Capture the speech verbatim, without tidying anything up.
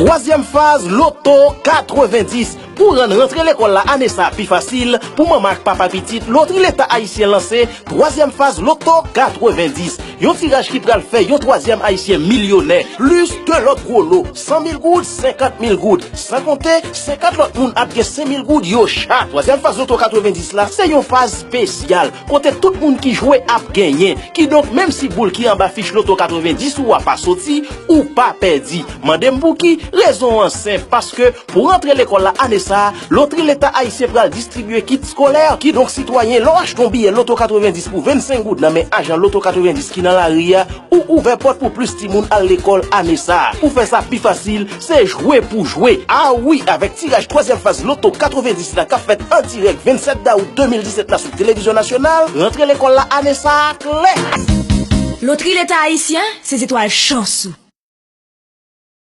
Twazyèm faz Loto katrevendis. Pou rann rantre lekòl la ane sa a pi fasil, pou manman ak papa pitit, Lotri Leta Ayisyen lanse twazyèm faz Loto katrevendis. Yon tiraj ki pral fè yon twazyèm Ayisyen milyonè, plis de lòt gwo lo, san mil goud, senkant mil goud, san konte senkant lòt moun ap gen senk mil goud yo chak. Twazyèm faz Loto katrevendis la, se yon faz espesyal, kote tout moun ki jwe ap genyen. Kidonk, menm si boul ki anba fich Loto katrevendis ou a pa soti, ou pa pèdi. Mande m pouki? Rezon an senp, paske pou rantre lekòl la ane sa a, Lotri Leta Ayisyen pral distribye kit eskolè. Kidonk, sitwayen, lè w achte yon biyè Loto katrevendis pou vennsenk goud nan men ajan Loto katrevendis ki nan lari a, ou ouvè pòt pou plis timoun al lekòl ane sa a. Pou fè sa pi fasil, se jwe pou jwe. A wi, avèk tiraj twazyèm faz Loto katrevendis la k ap fèt an dirèk vennsèt dawout de mil disèt la sou Televizyon Nasyonal, rantre lekòl la ane sa a klè. Lotri Leta Ayisyen, se zetwal chans ou.